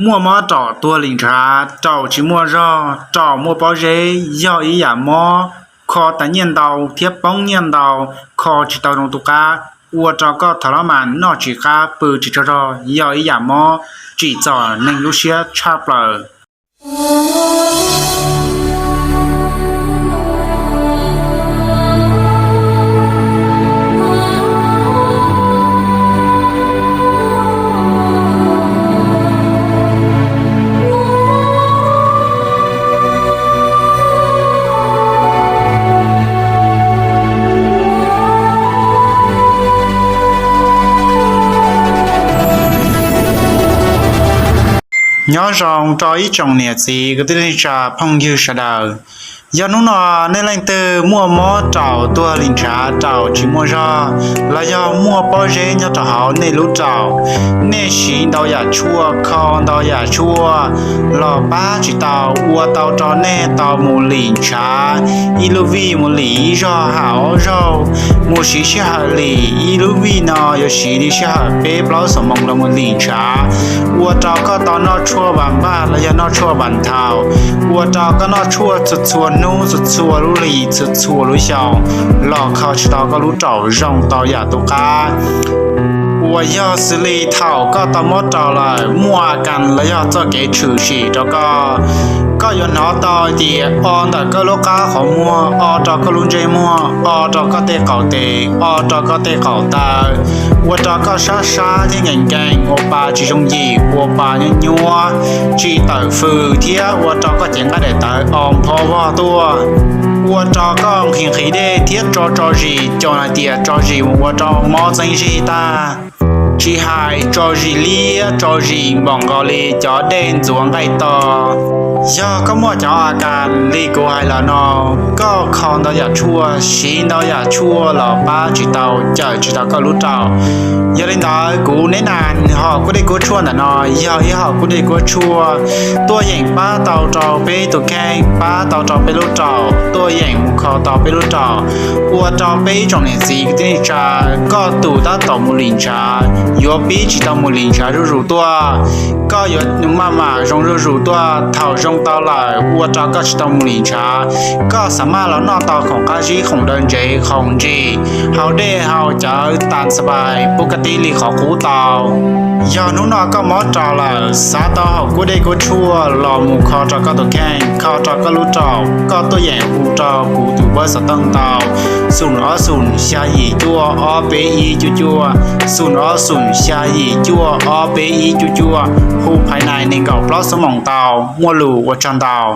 Muaj mob raum tuag lim ntshav, raum tsis muaj zog, raum muaj pob zeb yog ib yam mob kho tas nyiaj ntau thiab poob nyiaj ntau, kho tsis tau zoo tus qab, ua rau koj thov lab mas noj tsis qab pw tsis tsaug zog, yog ib yam mob tsim txom neeg lub siab tshaj plaws. Nyob zoo rau ib tsoom niam txiv kwv tij neej tsa phooj ywg sawv daws. Yog hnub no nej leej twg muaj mob raum tuag lim ntshav, raum tsis muaj zog, los yog muaj pob zeb nyob rau hauv nej lub raum, nej siv ntau yam tshuaj, kho ntau yam tshuaj los pab tsis tau, ua tau rau nej tau mus lim ntshav, ib lub vij mus lim ib zaug ham ob zaug, mus siv sij hawm lim ib lub vij no yuav siv li sij hawm peb plaub xuab moos los mus lim ntshav, ua rau koj tau noj tshuaj vas npaj los yog noj tshuaj vas nthaus, ua rau koj noj tshuaj txhua txhua hnub, txhua txhua lub hlis, txhua txhua lub xyoo, los kho tsis tau koj lub raum zoo tau yam tus qab. Uas yog xws li thaum koj tau mob raum lawm, muaj a kas los yog txoj kev tshwm sim rau koj, koj yuav hnov tau tias o ntawm koj lub qab qhov muag, o rau koj lub ntsej muag, o rau koj tej qaum tes, o rau koj tej qaum taw, ua rau koj sab sab thiab nkees nkees, ua pa tsis zoo yim, ua pa nyuab nyuab, tsis tawm fws thiab ua rau koj cev nqaij daim tawv o npho vog tuaj, ua rau koj nqhis nqhis dej thiab tso tso zis, cov hais tias tso zis mus ua rau mob txeeb zig tag. Tsis hais tso zis liab, tso zis npaum nkaus li cov dej ntxuav nqaij to. Yog koj muaj cov a kas li kuv hais los no, koj kho ntau yam tshuaj, siv ntau yam tshuaj los pab tsis tau, cawm tsis tau koj lub raum. Yog li ntawd kuv neb na, hom kub dej kub tshuaj ntawm no yog ib hom kub dej kub tshuaj tuaj yeem pab tau rau peb tus kheej, pab tau rau peb lub raum, tuaj yeem mus kho tau peb lub raum, ua rau peb ib tsoom niam txiv kwv tij neej tsa, koj tus tab tom mus lim ntshav yuav pib tsis tau mus lim ntshav zuj zus tuaj. Koj yuav maj mam zoo zuj zus tuaj, thaum zoo tau lawm ua rau koj tsis tau mus lim ntshav, koj xav maj los noj tau khoom qab zib, khoom daw ntsev, khoom ntsis, haus dej haus cawv tas xas pais pub kab tib li qhov qub tau. Yog hnub no koj mob raum lawm, xav tau hom kub dej kub tshuaj los mus kho rau koj tus kheej, kho rau koj lub raum, koj tuaj yeem hu rau kuv tus npawb xov tooj tau, xoom ob xoom xya yim cuaj ob peb ib cuaj cuaj, xoom ob xoom xya yim cuaj ob peb ib cuaj cuaj, hu phaiv nais nees nkaum plaub xuab moos tau. Muaj lus ua tsaug ntau.